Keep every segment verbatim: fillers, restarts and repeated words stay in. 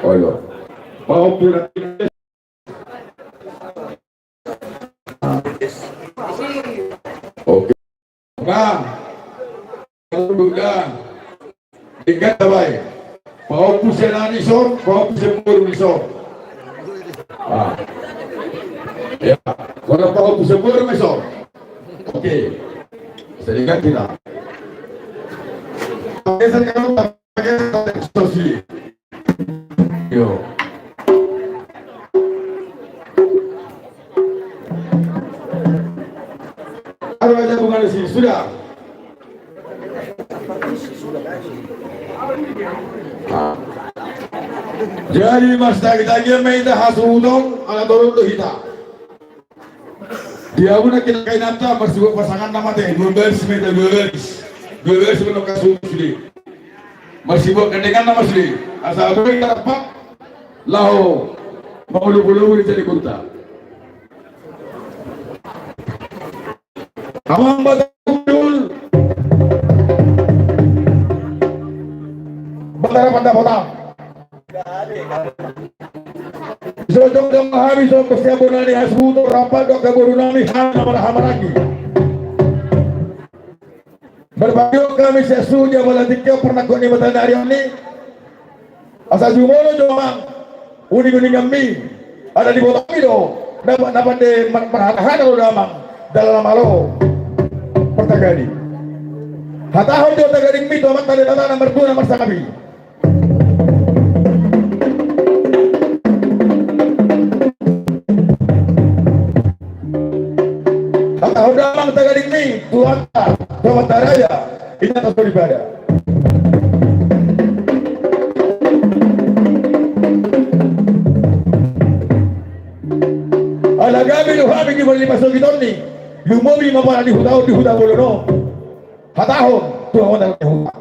Olo. Pahompu na. Oke. Bang. Udah. Ingat, bae. Pahompu sian aha ni son, pahompu sian boru ni son. Ah. Ya, kalau pahompu sian boru ni son. Oke. Saya ganti lah. Oke, saya ganti. Yo. Aro aja bukan sih, sudah. Jadi, mas, tagi-tagi ma hita hasuhuton, ala torop do hita. Dia guna kita kainanta, marsibuat pasangan nama teh, dua baris ma hita, dua baris. Dua baris ma hasuhuton sude. Marsibuat gandengan nama sude. Asa boi tarpak laho mangolop-olopi di jadi kota. Amang Batara Gundul. Batara Pandapotan. Jongjong hami songon sian bona ni hasuhuton, rap dohot angka boru nami, hami na marhahamaranggi. Marbangkit hami sian suhut di apala tingki on, parnangkok ni mataniari on ni. Asa jumolo jo amang uninguninganmi. Ala dibotomi do na, na pande mar-, marhatahata do damang dalan na malo martagadi. Hatahon do tagadingmi tu Amanta Debata na martua na marsangapi. Hatahon damang tagadingmi tu Amanta, tu Amanta Raja, inanta soripada. Ala gabe do hami di balik pasogit on ni, lumobi ma apala ni huta on di huta bolon on. Hatahon tu amang na huta.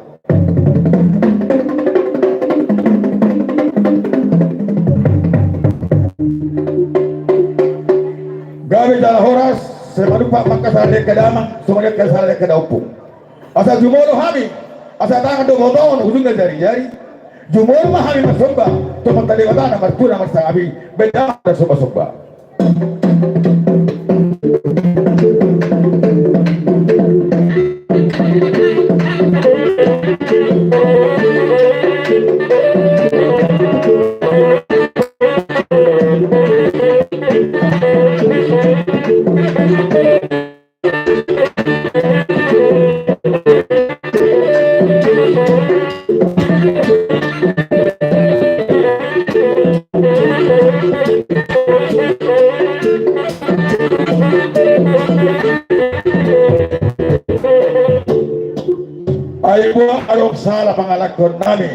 Gabe jala horas, sai manumpak ma angka sala ni angka damang, songon i angka sala ni angka daompung. Asa jumolo hami, asa tangan do botohon, ujungna jari-jari. Jumolo ma hami marsomba tu Amanta Debata na martua na marsangapi, baen damang na somba-somba. Ai boha adong sala pangalangkon nami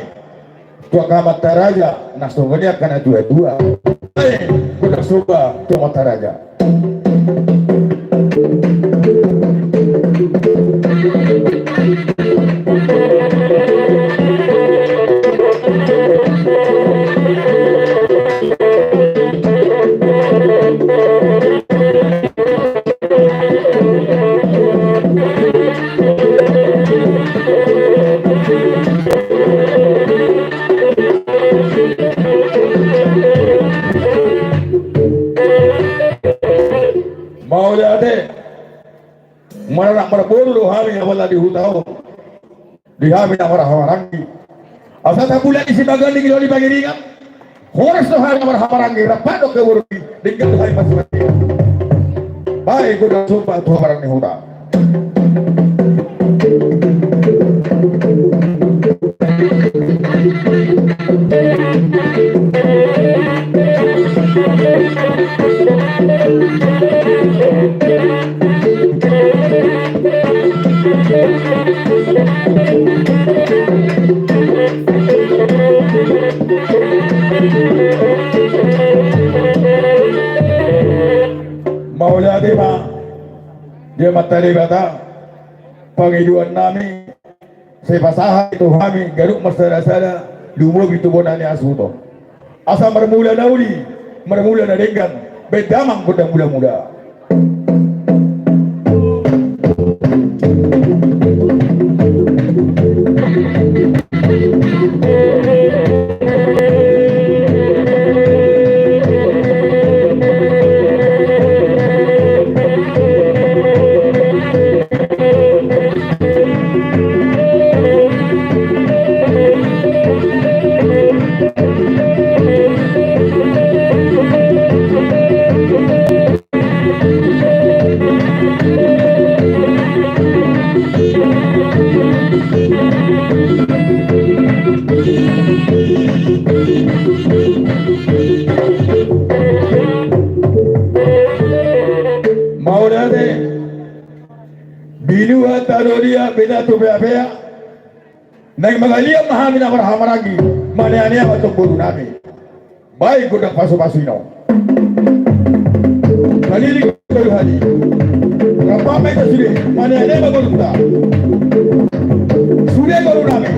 tu angka amanta raja, na songon i angka na tua-tua. Ai, godang somba tu amanta raja. Mauliate. Maranak marboru do hami apala di huta on. Di hami na marhahamaranggi. Asa tabulat di Simangganding, di Pangiringan. Horas do hami na marhahamaranggi, rap dohot angka boru i, denggan do hami pasu-pasu. Bae godang somba tu hamarang ni huta. Mauliate ma di Amanta Debata, pangidoan nami. Sai pasahat tu hami ganup marsada-sada, lumobi tu bona ni hasuhuton. Asa marmula na uli, marmula na denggan, baen damang gondang mula-mula. Mauliate. Binua tano dia beda tu pea-pea. Naeng mangaliat ma hami na marhahamaranggi, maneanea ma tu boru nami. Baen gondang pasu-pasu i nuaeng. Haliling tolu hali. Rap ma hita sude, maneanea ma borunta. Sude boru nami.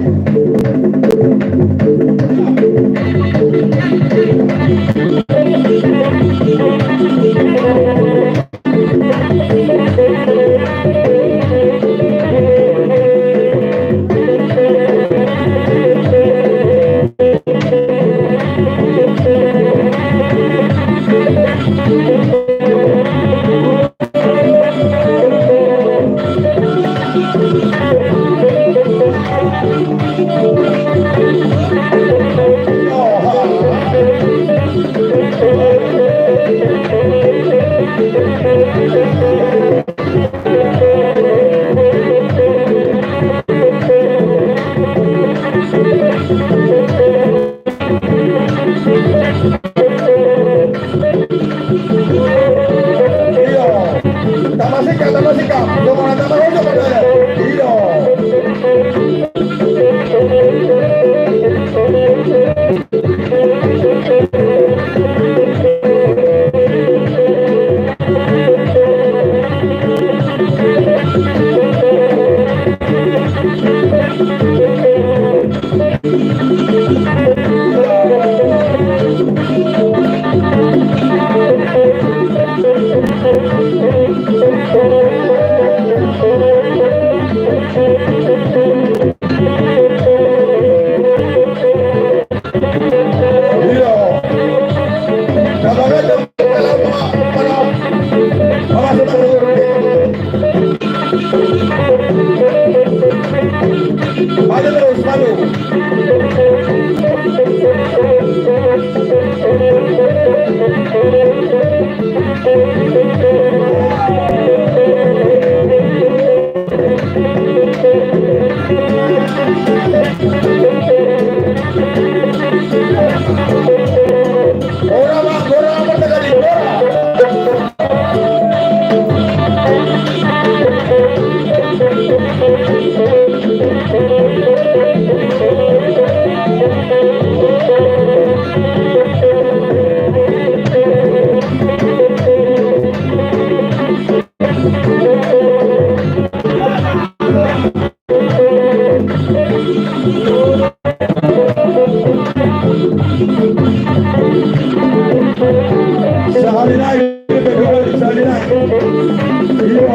Sahali nai, sahali nai. Iyo.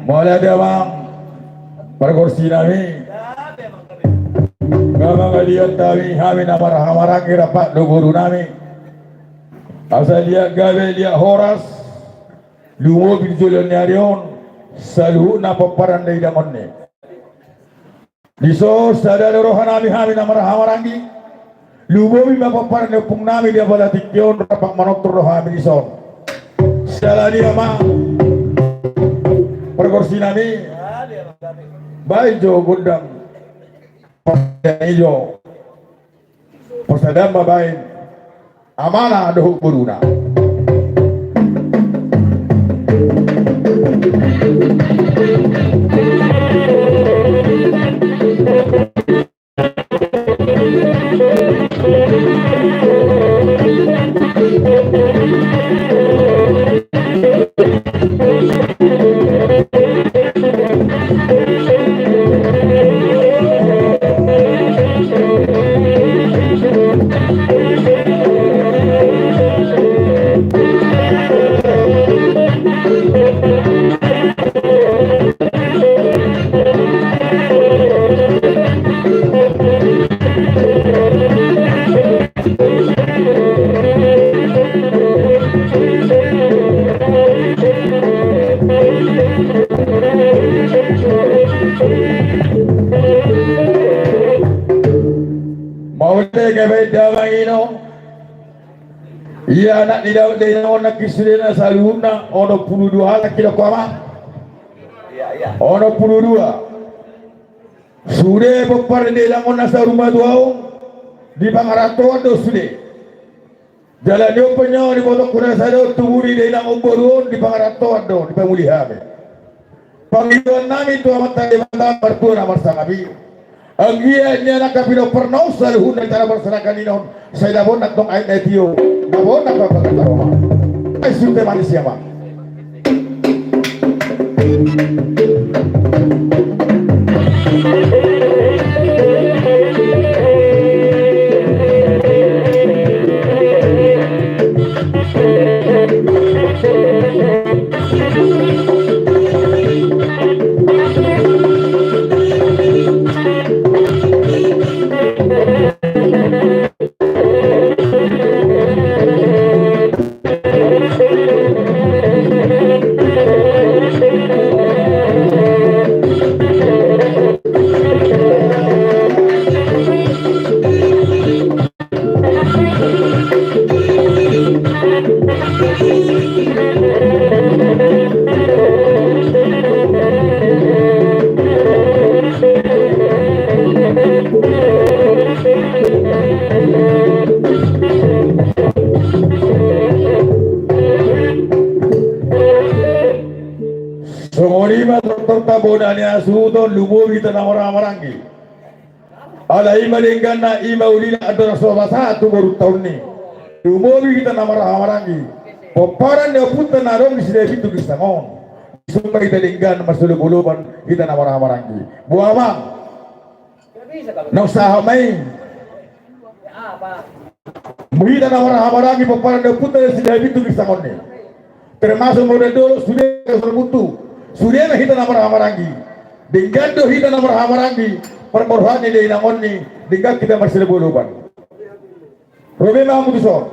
Mauliate amang pargonsi nami. Liat hami, hami na marhahamaranggi, rap do boru nami. Asa liat gabe, liat horas, lumobi di joloan ni ari on saluhutna pomparan dainang on i. Dison sada do roha nami, hami na marhahamaranggi. Lumobi ma pomparan ni ompung nami di apala tingki on, rap manortor do hami dison. Siala ni i ma, pargonsi nami, baen jo gondang. Parsadaan ma baen amana dohot boruna. Mauliate gabe di damang i. Ia anak ni Daud dainang on nangkin sudena saluhutna onom pulu dua halak, didok ho ma. Onom pulu dua. Sude pomparan dainang on na saur matua on, di pangarantoan do sude. Jala ni on pe nunga diboto hurang sada on tubu ni dainang on boru on, di pangarantoan do dipamuli hami. Pangidoan nami tu Amanta Debata martua na marsangap i. Anggiat nian angka pinomparna on saluhutna di tano parserahan i on, sai dapot antong aek na tio, dapot antong angka pangkataro ma. Ai sute manis ia ma. Songon i ma tortorta bona ni hasuhuton, lumobi hita na marhahamaranggi. Ala i ma dengganna, i ma ulina andorang so pasahat tu borunta on i. Lumobi hita na marhahamaranggi. Pomparan ni ompunta na adong di Sidae Pintu Girsang on. Dison ma hita denggan marsiolopolopan hita na marhahamaranggi. Boha ma? Naung sahat ma i. Molo hita na marhahamaranggi pomparan ni ompunta di Sidae Pintu Girsang on i. Termasuk molo denggan do sude na so ra buntu. Sude ma hita na marhahamaranggi. Denggan do hita na marhahamaranggi. Parboruhon ni dainang on i. Denggan hita marsiolopolopan. Ro be ma hamu dison.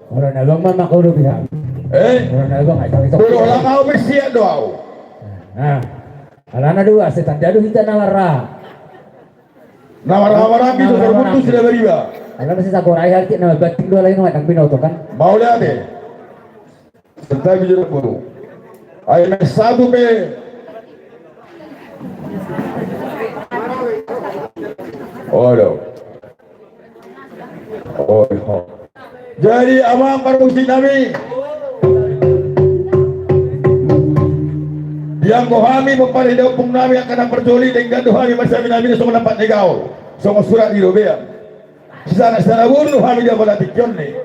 Olo, na bang ma mangkolo pihak. Eh? Olo, na bang, ai, tapi, tapi. Olo, lang au be siat do au. Nah. Alana do, asa tanda do hita na marra. Na marhahamaranggi so ra buntu, so ra bariba. Alana si sakorai hati na mabanting do, alai na madang binoto kan. Mauliate. Santabi jo boru. Ai main satu pe. Olo. Olo. Jadi amang parmusik nami, dianggo hami pomparan ni ompung nami angka na parjolo i, denggan do hami marsiaminaminan songon lampak ni gaol, songon surat ni robean. Sisana-sisana boru hami di apala tingki on i.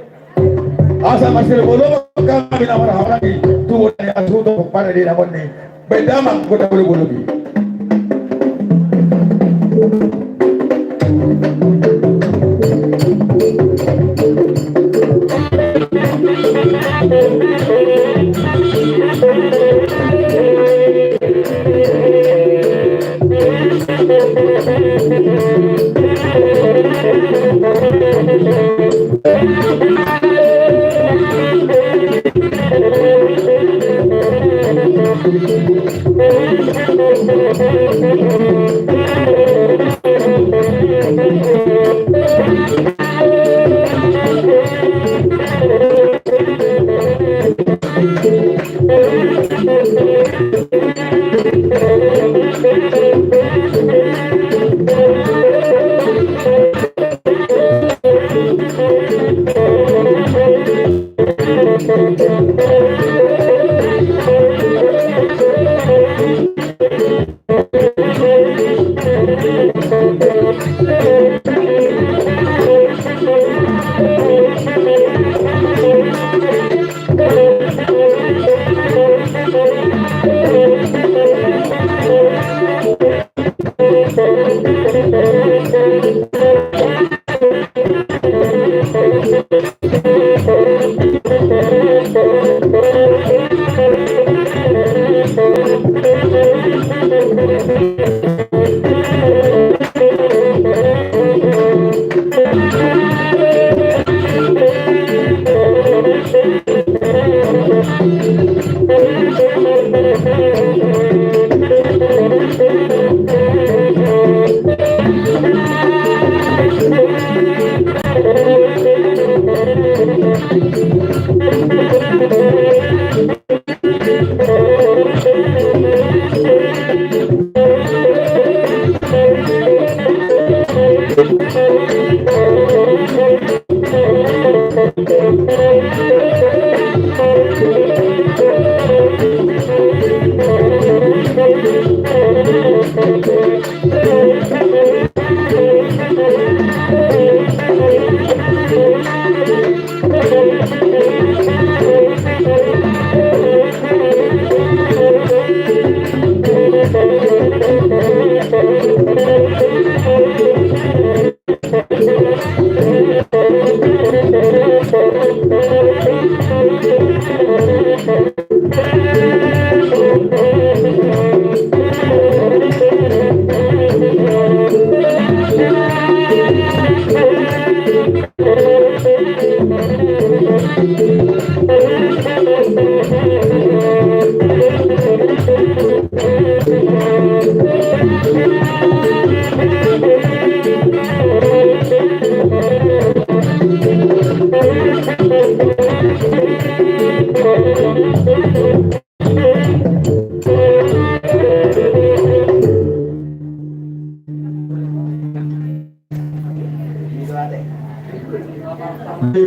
Asa marsiolopolopan hami na marhahamaranggi tu bona ni hasuhuton pomparan ni dainang on i. Baen damang gondang bolobolobi.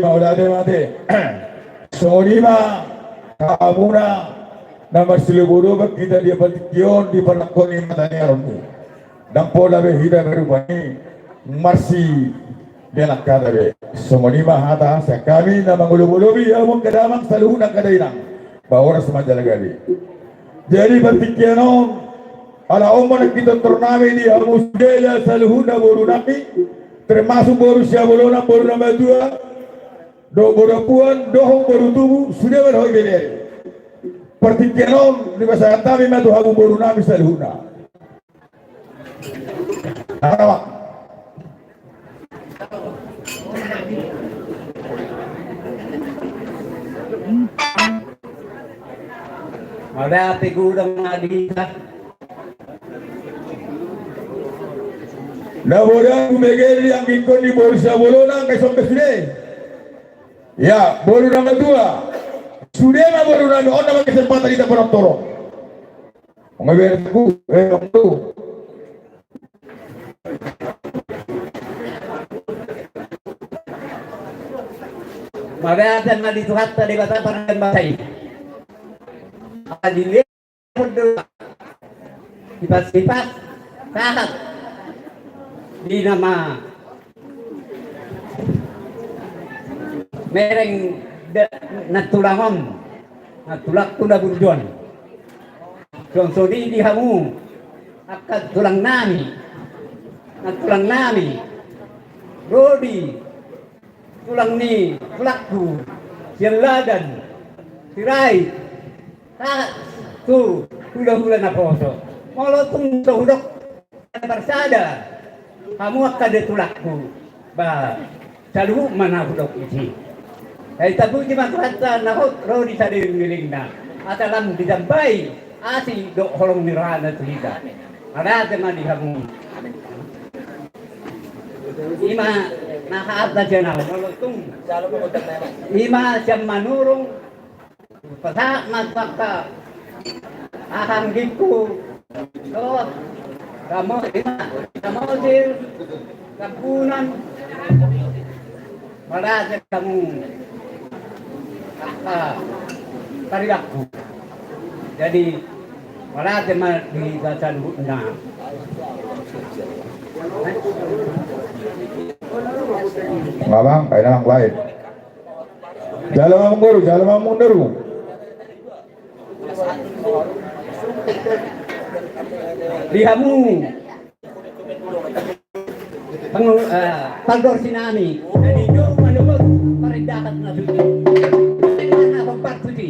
Mauliate ma ate. Songon i ma hamuna na marsilobo-lobo hita di partingkian on di parnangkok ni mata ni arumu. Ndang pola be hita be rupani marsidalan hata be. Songon i ma hata sian hami na mangolopi-lopi hamu angka damang saluhutna angka dainang. Ba horas ma jala gabe. Jadi partingkian on, ala on ma nangkin tortor nami di hamu sude saluhutna boru nami, termasuk boru Siabolona, boru na matua, dohot boru Ampuan, dohot boru Tubu, sude ma dohot ibebere. Partingkian on dipasahat hami ma tu hamu boru nami saluhutna. Awa. Mauliate godang ma di hita. Na boru, tumegel di anggingkon ni boru Siabolona, angka i son be sude. Ya, boru na matua. Sude ma boru nami, on nama kesempatan hita penonton. Ongo bere ku, eh, ongo. Mauliate ma di Tuhanta Debata pardenggan basa i. Ala ni i do sifat-sifat sahat di na mamereng da-, nantulang on, nantulangku na burju on. Songon i di hamu angka tulang nami, nantulang nami, ro di tulang ni tulangku, sian Ladan, Sirait, sahat tu hula-hula naposo. Molo tung so hudok na parsada, hamu angka da tulangku, ba, Saluhut ma na hudok disi. Jadi tapuji ma Tuhanta na hot ro di saleleng ni lelengna. Asa lam ditambai asi dohot holong ni rohana tu hita. Mauliate ma di hamu. Ima na hata sian ahu, molo tung ima sian Manurung. Pasahat ma tu angka aha, anggingku, dohot Samo-, ima, Samosir, Tambunan, mauliate hamu angka tariakku. Jadi mauliate ma di hita saluhutna. Nga bang, baen ma bang, baen. Jalo ma mangolu, jalo ma mangolu. Di hamu pangu-, eh, panggual sinami. Jadi jolo manungkun parindahan na suci. Parindahan na hombar suci.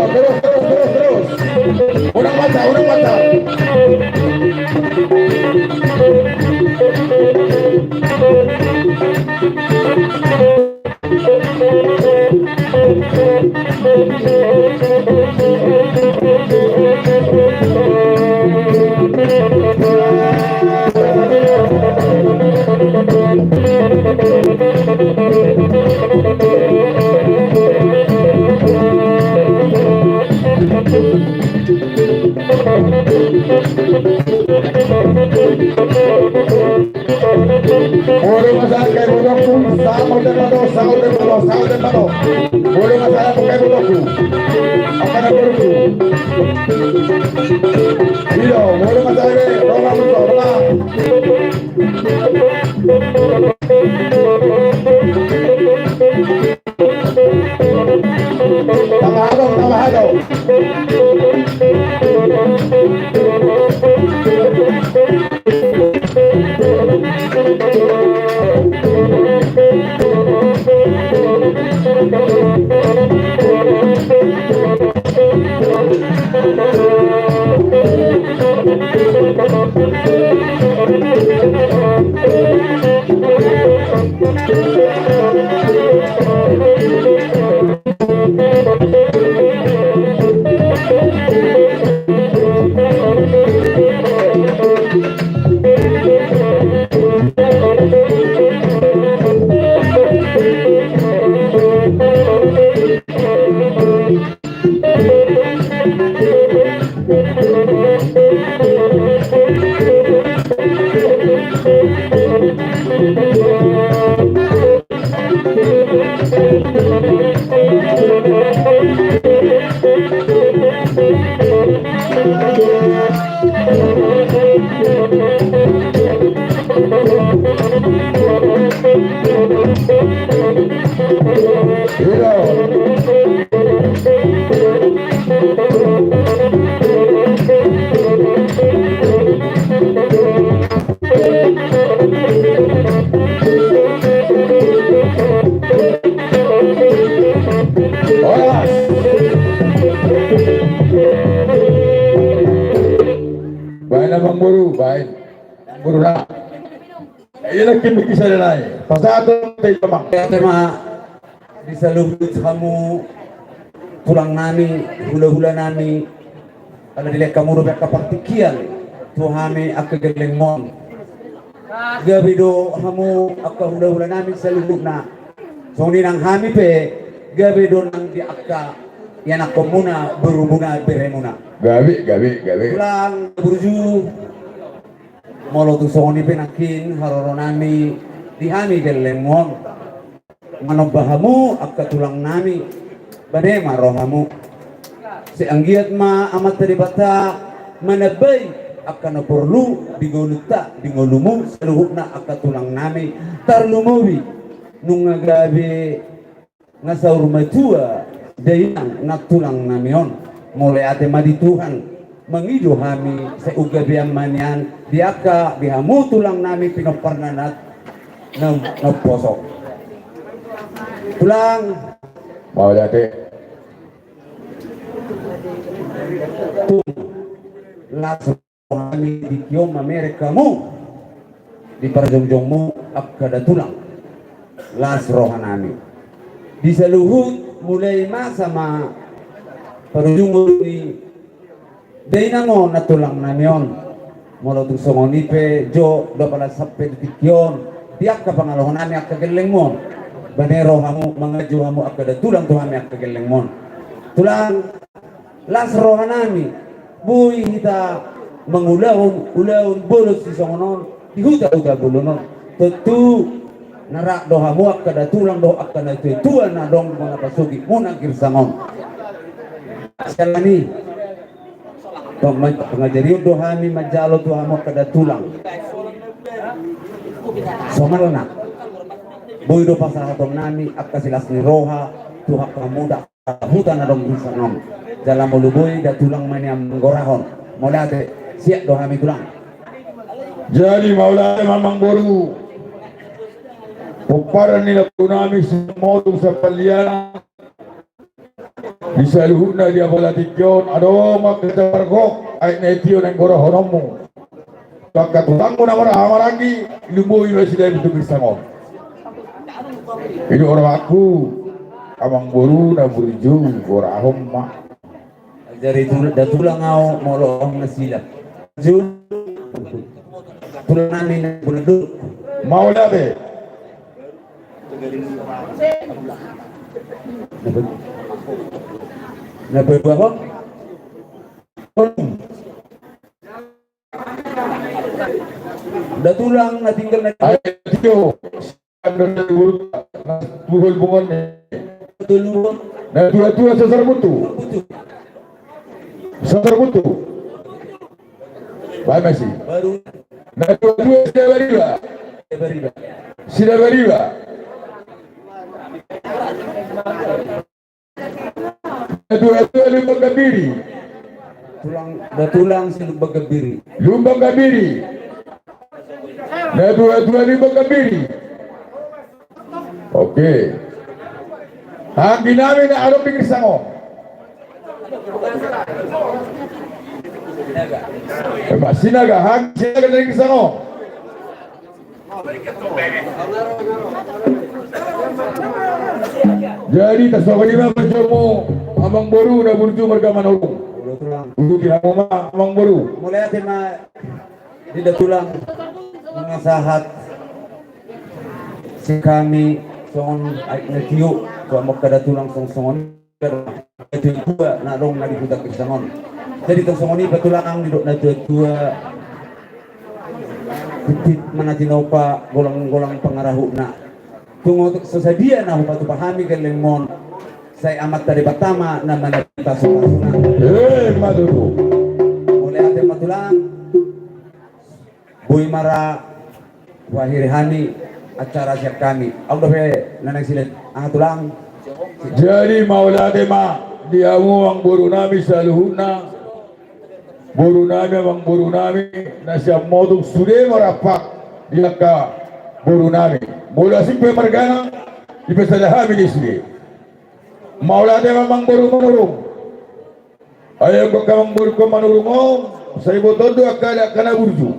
Terus, terus, terus, terus. Unang mata, unang mata. Molo masalah kayak bodohku, sama udah mano, sama udah mano, sama udah mano. Molo masalah kayak bodohku, apa ada bodohku? Iya, molo masalah kayak bodohku, sama. Tama hato, tama hato. Horas. Baen amang boru, baen. Boru na. Ia lagi mikir saya lai. Pasahat tu tadi amang. Ia tema. Di saluhut hamu tulang nami, hula-hula nami, ala dilehon hamu dope angka partingkian tu hami angka gellengmon. Gabe do hamu angka hula-hula nami saluhutna. Songon i nang hami pe gabe do nang di angka ianakkonmuna, borumuna, beremuna. Gabe, gabe, gabe. Tulang, burju. Molo tung songon i pe nangkin haroro nami di hami gellengmon. Manomba hamu angka tulang nami, bane ma rohamu. Sai anggiat ma Amanta Debata manambai angka na porlu di ngolunta, di ngolumu saluhutna angka tulang nami, tarlumobi nunga gabe na saur matua dainang nang tulang nami on. Mauliate ma di Tuhan. Mangido hami sai gabean ma nian di angka di hamu tulang nami pinomparna na, na, naposo. Tulang. Mauliate. Tung las roha nami di tingki on mamereng hamu di parjongjongmu angka datulang. Las roha nami. Di saluhut mulai masa ma parujungon ni dainang on nang tulang nami on. Molo tung songon i pe jo do pala sampe di tingki on di angka pangalaho nami angka gellengmon. Bane rohamu mangajo hamu angka datulang tu hami angka gellengmon. Tulang, las roha nami, boi hita mangulahon ulaon bolon sisongon on di huta-huta bolon on. Tontu na rap do hamu angka datulang dohot angka na tua-tua na adong muna pasogitmuna girsang on. Siala ni pengajarion do hami manjalo tu hamu angka datulang. Somalna boi do pasahaton nami angka silas ni roha tu angka hamu da huta na adong di girsang on. Jala molo boi da tulang ma nian manggorahon. Mauliate, siap do hami tulang. Jadi mauliate ma amangboru. Pomparan ni amangboru nami Sian Motung Sampalliana. Di saluhutna di apala tingki on adong ma angka na pargok aek na tio naeng gorahononmu. Angka tulangmu na marhahamaranggi, lumobi ma nasida tu girsang on. I do rohangku, amangboru na burju, gorahon ma. Jadi tu-, da tulang ahu molo ahu nasida. Burju. Tulang nami na burju. Mauliate. Na paduahon. Da tulang na tinggal na. Ayo, tio. Tuhol bungon. Tuhol bungon. Na tua-tua sasar butu. Sasar butu. Bae masi. Baru. Na tua-tua sida bariba. Sida bariba. Sida bariba. Na tua-tua Lumban Gambiri. Tulang, da tulang si Lumban Gambiri. Lumban Gambiri. Na tua-tua Lumban Gambiri. Oke. Anggi nami na adong di girsang on. Emang Sinaga, anggi Sinaga na di girsang on. Jadi tasongoni ma panjommu amangboru na burju marga Manurung. Uduti hamu ma amangboru. Mauliate ma di da tulang, mangasahat si hami songon aek na tio tu hamu angka da tulang songon songon i. Natua-tua na adong na di huta girsang on. Jadi tong songon i pa tulang, didok natua-tua, titik ma na tinopa golang-golang pangarahutna. Tung otik so sadia na hupatupa hami gellengmon, sai Amanta Debata ma na manjadi pasu-pasuna. Eh, ma tutu. Mauliate ma tulang. Boi ma ra huakhiri hami acara sian hami. Ahu dope na naeng silet, aha tulang? Jadi mauliate ma di hamu amangboru nami saluhutna. Boru nami, amangboru nami na Sian Motung, sude ma rap di angka boru nami. Molo asing pe margana, dipasada hami di sude. Mauliate ma amangboru Manurung. Ai anggo angka amangboru Manurung on, sai botoon do angka, angka na burju.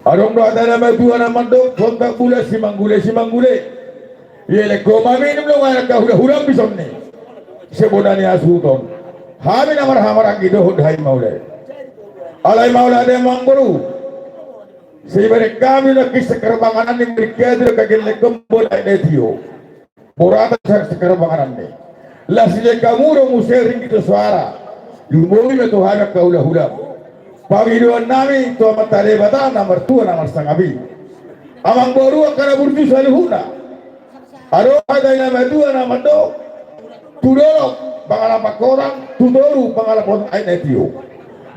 Adong do hata na matua na mandok, sontak bulan simanggule, simanggule. Dielek ho ma minum do angka hula-hula bisonni. Sebona ni hasuhuton. Hami na marhamaranggi dohot hami mauliate. Alai mauliate amangboru. Sai bereng hami na kisah kerbanganan ni mereka itu kagelek kembol ae netio. Boratan sa-, sekarang panganan ni. Las ile kamuro muse ringgit suara. Lumobi ma tu hami angka hula-hula. Pangidoan nami tu Amanta Debata na martua na marsangabi. Amangboru angka na burju saluhutna. Adong hata ni na matua na mandok. Tu dolok pangalapan horang, tu toru pangalapan aek na tio.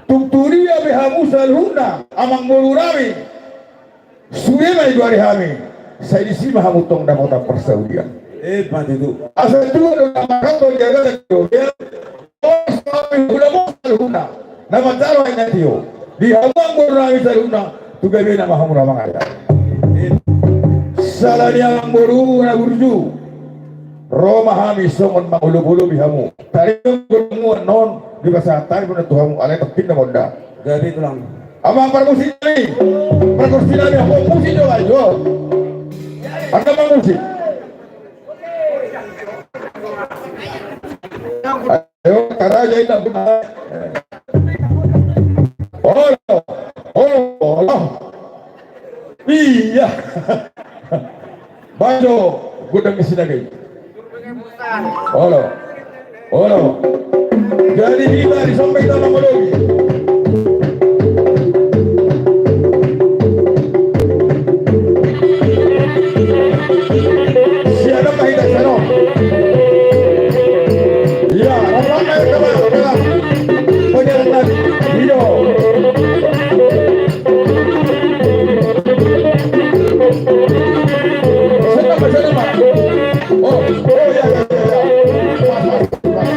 Tung tu dia pe hamu saluhutna, amangboru nami. Sude ma i goari hami, sai disi ma hamu tong dapotan parsaulian. Eh, patutu. Asa tua do na marhato di agama Indonesia, os hami hula-hula saluhutna, na manjalo aek na tio. Di hamu amangboru nami saluhutna, tu gabe na ma hamu na mangada. Eh. Sala ni amangboru na burju. Ro ma hami songon mangolop-olopi hamu. Tadi hamu annon, dipasahat hami tu hamu alai tongkin na monda. Gabe tulang. Amang parmusik nami. Parmusik nami, amang musik do ajo. Anda amang musik. Ayo, karaja inda guna. Olo, olo, olo. Iya. Bajo, gudang di sini lagi. Olo. Olo. Jadi hita di sampai kita mangologi. Siapa hita sana? Iya, apa yang kita lakukan? Penyelenggara. Iya. Siapa, siapa? Oh, oh, iya, iya, iya, iya. Pas, pas.